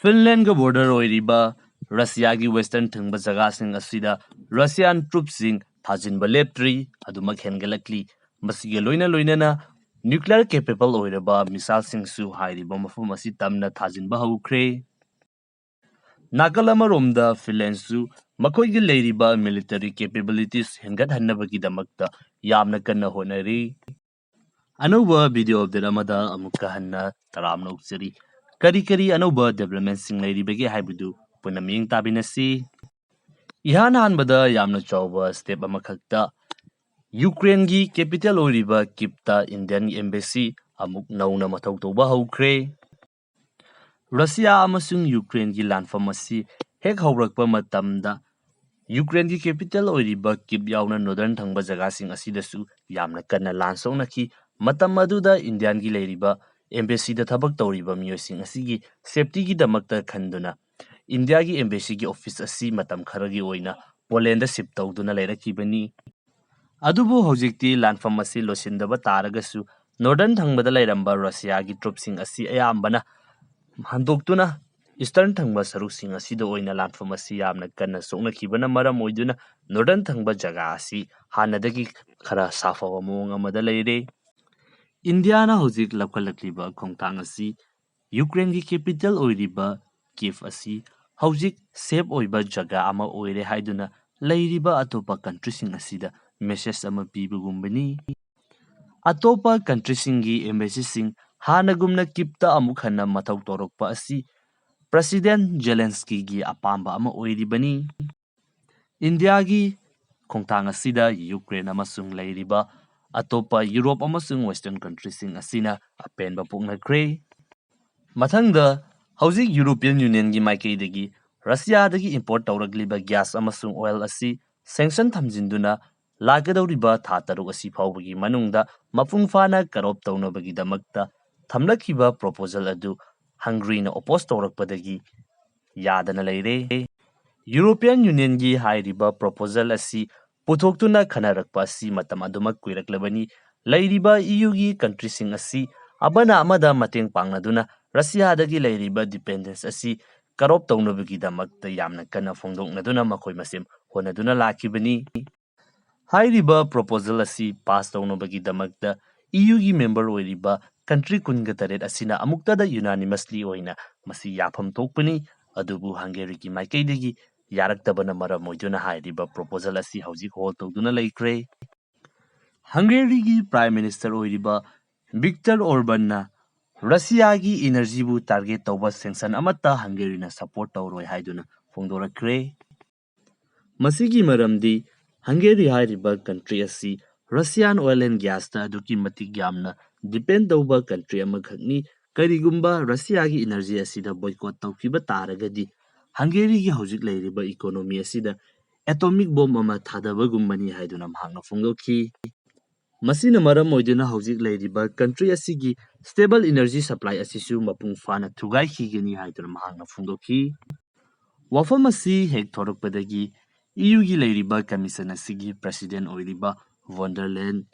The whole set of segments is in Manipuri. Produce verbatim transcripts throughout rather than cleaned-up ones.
ꯐꯤꯟꯂꯦꯟꯒ border ꯑꯣꯏꯔꯤꯕ ꯔꯁꯤꯌꯥꯒꯤ western ꯊꯪꯕ ꯖꯒꯥꯁꯤꯡ ꯑꯁꯤꯗ ꯔꯁꯤꯌꯥꯟ troops ꯁꯤꯡ ꯊꯥꯖꯤꯟꯕ ꯂꯦꯞꯇ꯭ꯔꯤ, ꯑꯗꯨꯃꯛ ꯍꯦꯟꯒꯠꯂꯛꯂꯤ꯫ ꯃꯁꯤꯒ ꯂꯣꯏꯅ ꯂꯣꯏꯅꯅ nuclear capable ꯑꯣꯏꯔꯕ missile ꯁꯤꯡꯁꯨ ꯍꯥꯏꯔꯤꯕ ꯃꯐꯝ ꯑꯁꯤ ꯇꯝꯅ ꯊꯥꯖꯤꯟꯕ ꯍꯧꯈ꯭ꯔꯦ꯫ ꯅꯥꯀꯜ ꯑꯃꯔꯣꯝꯗ ꯐꯤꯟꯂꯦꯟꯁꯨ ꯃꯈꯣꯏꯒꯤ ꯂꯩꯔꯤꯕ military capabilities ꯍꯦꯟꯒꯠꯍꯟꯅꯕꯒꯤꯗꯃꯛꯇ ꯌꯥꯝꯅ ꯀꯟꯅ ꯍꯣꯠꯅꯔꯤ꯫ ꯑꯅꯧꯕ video update ꯑꯃꯗ ꯑꯃꯨꯛꯀ ꯍꯟꯅ ꯇꯔꯥꯝꯅ ꯑꯣꯛꯆꯔꯤ꯫ ꯀꯔꯤ ꯀꯔꯤ ꯑꯅꯧꯕ development ꯁꯤꯡ ꯂꯩꯔꯤꯕꯒꯦ ꯍꯥꯏꯕꯗꯨ ꯄꯨꯟꯅ ꯃꯤꯠꯌꯦꯡ ꯇꯥꯃꯤꯟꯅꯁꯤ꯫ ꯏꯍꯥꯟ ꯍꯥꯟꯕꯗ ꯌꯥꯝꯅ ꯆꯥꯎꯕ step ꯑꯃꯈꯛꯇ ꯌꯨꯀ꯭ꯔꯦꯟꯒꯤ capital ꯑꯣꯏꯔꯤꯕ ꯀꯤꯞꯇ Indian embassy ꯑꯃꯨꯛ ꯅꯧꯅ ꯃꯊꯧ ꯇꯧꯕ ꯍꯧꯈ꯭ꯔꯦ꯫ ꯔꯁꯤꯌꯥ ꯑꯃꯁꯨꯡ ꯌꯨꯀ꯭ꯔꯦꯟꯒꯤ ꯂꯥꯟꯐꯝ ꯑꯁꯤ ꯍꯦꯛ ꯍꯧꯔꯛꯄ ꯃꯇꯝꯗ ꯌꯨꯀ꯭ꯔꯦꯟꯒꯤ capital ꯑꯣꯏꯔꯤꯕ ꯀꯤꯞ ꯌꯥꯎꯅ northern ꯊꯪꯕ ꯖꯒꯥꯁꯤꯡ ꯑꯁꯤꯗꯁꯨ ꯌꯥꯝꯅ ꯀꯟꯅ ꯂꯥꯟ ꯁꯣꯛꯅꯈꯤ꯫ ꯃꯇꯝ ꯑꯗꯨꯗ ꯏꯟꯗꯤꯌꯥꯟꯒꯤ ꯂꯩꯔꯤꯕ embassy ꯗ ꯊꯕꯛ ꯇꯧꯔꯤꯕ ꯃꯤꯑꯣꯏꯁꯤꯡ ꯑꯁꯤꯒꯤ safety ꯒꯤꯗꯃꯛꯇ ꯈꯟꯗꯨꯅ ꯏꯟꯗꯤꯌꯥꯒꯤ embassy ꯒꯤ office ꯑꯁꯤ ꯃꯇꯝ ꯈꯔꯒꯤ ꯑꯣꯏꯅ ꯄꯣꯂꯦꯟꯗ shift ꯇꯧꯗꯨꯅ ꯂꯩꯔꯛꯈꯤꯕꯅꯤ꯫ ꯑꯗꯨꯕꯨ ꯍꯧꯖꯤꯛꯇꯤ ꯂꯥꯟꯐꯝ ꯑꯁꯤ ꯂꯣꯏꯁꯤꯟꯗꯕ ꯇꯥꯔꯒꯁꯨ northern ꯊꯪꯕꯗ ꯂꯩꯔꯝꯕ ꯔꯁꯤꯌꯥꯒꯤ troops ꯁꯤꯡ ꯑꯁꯤ ꯑꯌꯥꯝꯕꯅ ꯍꯟꯗꯣꯛꯇꯨꯅ eastern ꯊꯪꯕ ꯁꯔꯨꯛꯁꯤꯡ ꯑꯁꯤꯗ ꯑꯣꯏꯅ ꯂꯥꯟꯐꯝ ꯑꯁꯤ ꯌꯥꯝꯅ ꯀꯟꯅ ꯁꯣꯛꯅꯈꯤꯕꯅ ꯃꯔꯝ ꯑꯣꯏꯗꯨꯅ northern ꯊꯪꯕ ꯖꯒꯥ ꯑꯁꯤ ꯍꯥꯟꯅꯗꯒꯤ ꯈꯔ ꯁꯥꯐꯕ ꯃꯑꯣꯡ ꯑꯃꯗ ꯂꯩꯔꯦ꯫ ꯏꯟꯗꯤꯌꯥꯅ ꯍꯧꯖꯤꯛ ꯂꯧꯈꯠꯂꯛꯂꯤꯕ ꯈꯣꯡꯊꯥꯡ ꯑꯁꯤ ꯌꯨꯀ꯭ꯔꯦꯟꯒꯤ capital ꯑꯣꯏꯔꯤꯕ ꯀꯤꯞ ꯑꯁꯤ ꯍꯧꯖꯤꯛ safe ꯑꯣꯏꯕ ꯖꯒꯥ ꯑꯃ ꯑꯣꯏꯔꯦ ꯍꯥꯏꯗꯨꯅ ꯂꯩꯔꯤꯕ ꯑꯇꯣꯞꯄ country ꯁꯤꯡ ꯑꯁꯤꯗ message ꯑꯃ ꯄꯤꯕꯒꯨꯝꯕꯅꯤ꯫ ꯑꯇꯣꯞꯄ country ꯁꯤꯡꯒꯤ embassy ꯁꯤꯡ ꯍꯥꯟꯅꯒꯨꯝꯅ ꯀꯤꯞꯇ ꯑꯃꯨꯛ ꯍꯟꯅ ꯃꯊꯧ ꯇꯧꯔꯛꯄ ꯑꯁꯤ President ꯖꯦꯂꯦꯟꯁꯀꯤꯒꯤ ꯑꯄꯥꯝꯕ ꯑꯃ ꯑꯣꯏꯔꯤꯕꯅꯤ꯫ ꯏꯟꯗꯤꯌꯥꯒꯤ ꯈꯣꯡꯊꯥꯡ ꯑꯁꯤꯗ ꯌꯨꯀ꯭ꯔꯦꯟ ꯑꯃꯁꯨꯡ ꯂꯩꯔꯤꯕ ꯑꯇꯣꯞꯄ ꯌꯨꯔꯣꯞ ꯑꯃꯁꯨꯡ western country ꯁꯤꯡ ꯑꯁꯤꯅ ꯑꯄꯦꯟꯕ ꯄꯣꯛꯅꯈ꯭ꯔꯦ꯫ ꯃꯊꯪꯗ, ꯍꯧꯖꯤꯛ European Union ꯒꯤ ꯃꯥꯏꯀꯩꯗꯒꯤ ꯔꯁꯤꯌꯥꯗꯒꯤ import ꯇꯧꯔꯛꯂꯤꯕ gas ꯑꯃꯁꯨꯡ oil ꯑꯁꯤ sanction ꯊꯝꯖꯤꯟꯗꯨꯅ ꯂꯥꯛꯀꯗꯧꯔꯤꯕ ꯊꯥ ꯇꯔꯨꯛ ꯑꯁꯤ ꯐꯥꯎꯕꯒꯤ ꯃꯅꯨꯡꯗ ꯃꯄꯨꯡ ꯐꯥꯅ ꯀꯔꯞ ꯇꯧꯅꯕꯒꯤꯗꯃꯛꯇ ꯊꯝꯂꯛꯈꯤꯕ proposal ꯑꯗꯨ ꯍꯪꯒꯔꯤꯅ oppose ꯇꯧꯔꯛꯄꯗꯒꯤ ꯌꯥꯗꯅ ꯂꯩꯔꯦ꯫ European Union ꯒꯤ ꯍꯥꯏꯔꯤꯕ proposal ꯑꯁꯤ ꯄꯨꯊꯣꯛꯇꯨꯅ ꯈꯟꯅꯔꯛꯄ ꯑꯁꯤ ꯃꯇꯝ ꯑꯗꯨꯃꯛ ꯀꯨꯏꯔꯛꯂꯕꯅꯤ꯫ ꯂꯩꯔꯤꯕ E U ꯒꯤ country ꯁꯤꯡ ꯑꯁꯤ ꯑꯃꯅ ꯑꯃꯗ ꯃꯇꯦꯡ ꯄꯥꯡꯅꯗꯨꯅ ꯔꯁꯤꯌꯥꯗꯒꯤ ꯂꯩꯔꯤꯕ dependence ꯑꯁꯤ cut off ꯇꯧꯅꯕꯒꯤꯗꯃꯛꯇ ꯌꯥꯝꯅ ꯀꯟꯅ ꯐꯣꯡꯗꯣꯛꯅꯗꯨꯅ ꯃꯈꯣꯏ ꯃꯁꯦꯟ ꯍꯣꯠꯅꯗꯨꯅ ꯂꯥꯛꯈꯤꯕꯅꯤ꯫ ꯍꯥꯏꯔꯤꯕ proposal ꯑꯁꯤ pass ꯇꯧꯅꯕꯒꯤꯗꯃꯛꯇ E Uꯒꯤ member ꯑꯣꯏꯔꯤꯕ country ꯀꯨꯟꯒ ꯇꯔꯦꯠ ꯑꯁꯤꯅ ꯑꯃꯨꯛꯇꯗ unanimously ꯑꯣꯏꯅ ꯃꯁꯤ ꯌꯥꯐꯝ ꯊꯣꯛꯄꯅꯤ꯫ ꯑꯗꯨꯕꯨ Hungaryꯒꯤ ꯃꯥꯏꯀꯩꯗꯒꯤ ꯌꯥꯔꯛꯇꯕꯅ ꯃꯔꯝ ꯑꯣꯏꯗꯨꯅ ꯍꯥꯏꯔꯤꯕ proposal ꯑꯁꯤ ꯍꯧꯖꯤꯛ hold ꯇꯧꯗꯨꯅ ꯂꯩꯈ꯭ꯔꯦ꯫ Hungaryꯒꯤ Prime Minister ꯑꯣꯏꯔꯤꯕ Viktor Orbanꯅ ꯔꯁꯤꯌꯥꯒꯤ energyꯕꯨ target ꯇꯧꯕ sanction ꯑꯃꯠꯇ Hungaryꯅ support ꯇꯧꯔꯣꯏ ꯍꯥꯏꯗꯨꯅ ꯐꯣꯡꯗꯣꯔꯛꯈ꯭ꯔꯦ꯫ ꯃꯁꯤꯒꯤ ꯃꯔꯝꯗꯤ Hungary ꯍꯥꯏꯔꯤꯕ country ꯑꯁꯤ Russian oil and gasꯇ ꯑꯗꯨꯛꯀꯤ ꯃꯇꯤꯛ ꯌꯥꯝꯅ depend ꯇꯧꯕ country ꯑꯃꯈꯛꯅꯤ꯫ ꯀꯔꯤꯒꯨꯝꯕ ꯔꯁꯤꯌꯥꯒꯤ energy ꯑꯁꯤꯗ boycott ꯇꯧꯈꯤꯕ ꯇꯥꯔꯒꯗꯤ Hungaryꯒꯤ ꯍꯧꯖꯤꯛ ꯂꯩꯔꯤꯕ economy ꯑꯁꯤꯗ atomic bomb ꯑꯃ ꯊꯥꯗꯕꯒꯨꯝꯕꯅꯤ ꯍꯥꯏꯗꯨꯅ ꯃꯍꯥꯛꯅ ꯐꯣꯡꯗꯣꯛꯈꯤ꯫ ꯃꯁꯤꯅ ꯃꯔꯝ ꯑꯣꯏꯗꯨꯅ ꯍꯧꯖꯤꯛ ꯂꯩꯔꯤꯕ country ꯑꯁꯤꯒꯤ stable energy supply ꯑꯁꯤꯁꯨ ꯃꯄꯨꯡ ꯐꯥꯅ ꯊꯨꯒꯥꯏꯈꯤꯒꯅꯤ ꯍꯥꯏꯗꯨꯅ ꯃꯍꯥꯛꯅ ꯐꯣꯡꯗꯣꯛꯈꯤ꯫ ꯋꯥꯐꯝ ꯑꯁꯤ ꯍꯦꯛ ꯊꯣꯔꯛꯄꯗꯒꯤ E Uꯒꯤ ꯂꯩꯔꯤꯕ commission ꯑꯁꯤꯒꯤ president ꯑꯣꯏꯔꯤꯕ von der Leyen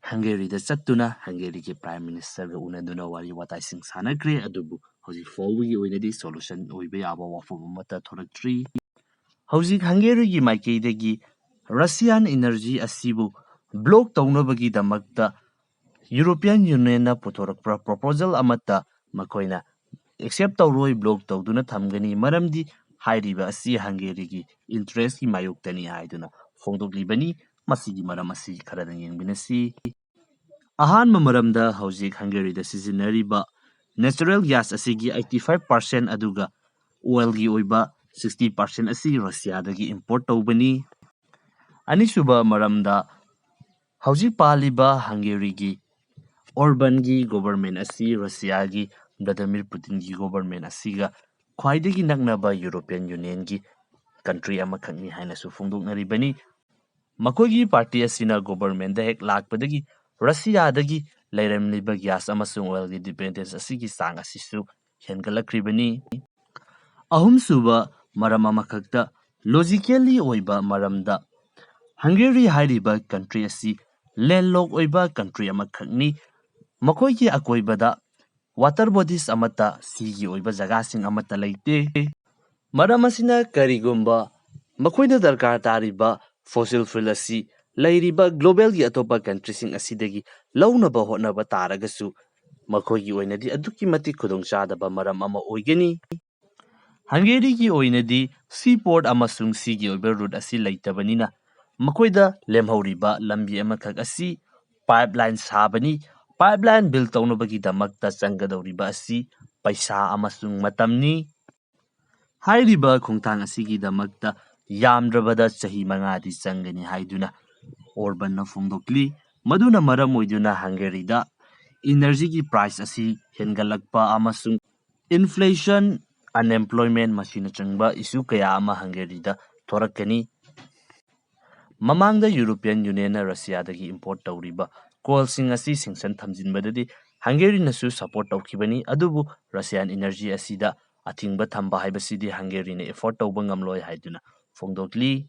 Hungaryꯗ ꯆꯠꯇꯨꯅ Hungaryꯒꯤ Prime Ministerꯒ ꯎꯅꯗꯨꯅ ꯋꯥꯔꯤ ꯋꯥꯇꯥꯏꯁꯤꯡ ꯁꯥꯟꯅꯈ꯭ꯔꯦ꯫ ꯑꯗꯨꯕꯨ ꯍꯧꯖꯤꯛ ꯐꯥꯎꯕꯒꯤ ꯑꯣꯏꯅꯗꯤ solution ꯑꯣꯏꯕ ꯌꯥꯕ ꯋꯥꯐꯝ ꯑꯃꯠꯇ ꯊꯣꯔꯛꯇ꯭ꯔꯤ꯫ ꯍꯧꯖꯤꯛ Hungaryꯒꯤ ꯃꯥꯏꯀꯩꯗꯒꯤ Russian energy ꯑꯁꯤꯕꯨ block ꯇꯧꯅꯕꯒꯤꯗꯃꯛꯇ European Unionꯅ ꯄꯨꯊꯣꯔꯛꯄ proposal ꯑꯃꯠꯇ ꯃꯈꯣꯏꯅ accept ꯇꯧꯔꯣꯏ, block ꯇꯧꯗꯨꯅ ꯊꯝꯒꯅꯤ꯫ ꯃꯔꯝꯗꯤ ꯍꯥꯏꯔꯤꯕ ꯑꯁꯤ Hungaryꯒꯤ interestꯀꯤ ꯃꯥꯌꯣꯛꯇꯅꯤ ꯍꯥꯏꯗꯨꯅ ꯐꯣꯡꯗꯣꯛꯂꯤꯕꯅꯤ꯫ ꯃꯁꯤꯒꯤ ꯃꯔꯝ ꯑꯁꯤ ꯈꯔꯗꯪ ꯌꯦꯡꯃꯤꯟꯅꯁꯤ꯫ ꯑꯍꯥꯟꯕ ꯃꯔꯝꯗ, ꯍꯧꯖꯤꯛ Hungaryꯗ ꯁꯤꯖꯤꯟꯅꯔꯤꯕ natural gas ꯑꯁꯤꯒꯤ eighty five percent ꯑꯗꯨꯒ oilꯒꯤ ꯑꯣꯏꯕ sixty percent ꯑꯁꯤ Russiaꯗꯒꯤ import ꯇꯧꯕꯅꯤ꯫ ꯑꯅꯤꯁꯨꯕ ꯃꯔꯝꯗ, ꯍꯧꯖꯤꯛ ꯄꯥꯜꯂꯤꯕ Hungaryꯒꯤ Orbanꯒꯤ government ꯑꯁꯤ Russiaꯒꯤ Vladimir Putinꯒꯤ government ꯑꯁꯤꯒ ꯈ꯭ꯋꯥꯏꯗꯒꯤ ꯅꯛꯅꯕ European Unionꯒꯤ country ꯑꯃꯈꯛꯅꯤ ꯍꯥꯏꯅꯁꯨ ꯐꯣꯡꯗꯣꯛꯅꯔꯤꯕꯅꯤ꯫ ꯃꯈꯣꯏꯒꯤ party ꯑꯁꯤꯅ governmentꯗ ꯍꯦꯛ ꯂꯥꯛꯄꯗꯒꯤ Russiaꯗꯒꯤ ꯂꯩꯔꯝꯂꯤꯕ gas ꯑꯃꯁꯨꯡ oilꯒꯤ dependence ꯑꯁꯤꯒꯤ ꯆꯥꯡ ꯑꯁꯤꯁꯨ ꯍꯦꯟꯒꯠꯂꯛꯈ꯭ꯔꯤꯕꯅꯤ꯫ ꯑꯍꯨꯝꯁꯨꯕ ꯃꯔꯝ ꯑꯃꯈꯛꯇ, logically ꯑꯣꯏꯕ ꯃꯔꯝꯗ, Hungary ꯍꯥꯏꯔꯤꯕ country ꯑꯁꯤ landlock ꯑꯣꯏꯕ country ꯑꯃꯈꯛꯅꯤ꯫ ꯃꯈꯣꯏꯒꯤ ꯑꯀꯣꯏꯕꯗ water bodies ꯑꯃꯠꯇ, ꯁꯤꯒꯤ ꯑꯣꯏꯕ ꯖꯒꯥꯁꯤꯡ ꯑꯃꯠꯇ ꯂꯩꯇꯦ꯫ ꯃꯔꯝ ꯑꯁꯤꯅ ꯀꯔꯤꯒꯨꯝꯕ ꯃꯈꯣꯏꯅ ꯗꯔꯀꯥꯔ ꯇꯥꯔꯤꯕ fossil fuel ꯑꯁꯤ ꯂꯩꯔꯤꯕ globalꯒꯤ ꯑꯇꯣꯞꯄ countryꯁꯤꯡ ꯑꯁꯤꯗꯒꯤ ꯂꯧꯅꯕ ꯍꯣꯠꯅꯕ ꯇꯥꯔꯒꯁꯨ, ꯃꯈꯣꯏꯒꯤ ꯑꯣꯏꯅꯗꯤ ꯑꯗꯨꯛꯀꯤ ꯃꯇꯤꯛ ꯈꯨꯗꯣꯡꯆꯥꯗꯕ ꯃꯔꯝ ꯑꯃ ꯑꯣꯏꯒꯅꯤ꯫ ꯍꯪꯒꯦꯔꯤꯒꯤ ꯑꯣꯏꯅꯗꯤ seaport ꯑꯃꯁꯨꯡ ꯁꯤꯒꯤ ꯑꯣꯏꯕ route ꯑꯁꯤ ꯂꯩꯇꯕꯅꯤꯅ, ꯃꯈꯣꯏꯗ ꯂꯦꯝꯍꯧꯔꯤꯕ ꯂꯝꯕꯤ ꯑꯃꯈꯛ ꯑꯁꯤ pipeline ꯁꯥꯕꯅꯤ꯫ Pipeline build ꯇꯧꯅꯕꯒꯤꯗꯃꯛꯇ ꯆꯪꯒꯗꯧꯔꯤꯕ ꯑꯁꯤ ꯄꯩꯁꯥ ꯑꯃꯁꯨꯡ ꯃꯇꯝꯅꯤ꯫ ꯍꯥꯏꯔꯤꯕ ꯈꯣꯡꯊꯥꯡ ꯑꯁꯤꯒꯤꯗꯃꯛꯇ ꯌꯥꯝꯗ꯭ꯔꯕꯗ ꯆꯍꯤ ꯃꯉꯥꯗꯤ ꯆꯪꯒꯅꯤ ꯍꯥꯏꯗꯨꯅ Orbanꯅ ꯐꯣꯡꯗꯣꯛꯂꯤ꯫ ꯃꯗꯨꯅ ꯃꯔꯝ ꯑꯣꯏꯗꯨꯅ ꯍꯪꯒꯦꯔꯤꯗ energyꯒꯤ price ꯑꯁꯤ ꯍꯦꯟꯒꯠꯂꯛꯄ ꯑꯃꯁꯨꯡ inflation, unemployment ꯃꯁꯤꯅꯆꯤꯡꯕ issue ꯀꯌꯥ ꯑꯃ ꯍꯪꯒꯦꯔꯤꯗ ꯊꯣꯔꯛꯀꯅꯤ꯫ ꯃꯃꯥꯡꯗ European Unionꯅ Russiaꯗꯒꯤ import ꯇꯧꯔꯤꯕ coalꯁꯤꯡ ꯑꯁꯤ sanction ꯊꯝꯖꯤꯟꯕꯗꯗꯤ ꯍꯪꯒꯦꯔꯤꯅꯁꯨ support ꯇꯧꯈꯤꯕꯅꯤ, ꯑꯗꯨꯕꯨ Russian energy ꯑꯁꯤꯗ ꯑꯊꯤꯡꯕ ꯊꯝꯕ ꯍꯥꯏꯕꯁꯤꯗꯤ ꯍꯪꯒꯦꯔꯤꯅ afford ꯇꯧꯕ ꯉꯝꯂꯣꯏ ꯍꯥꯏꯗꯨꯅ ꯐꯣꯡꯗꯣꯛꯂꯤ꯫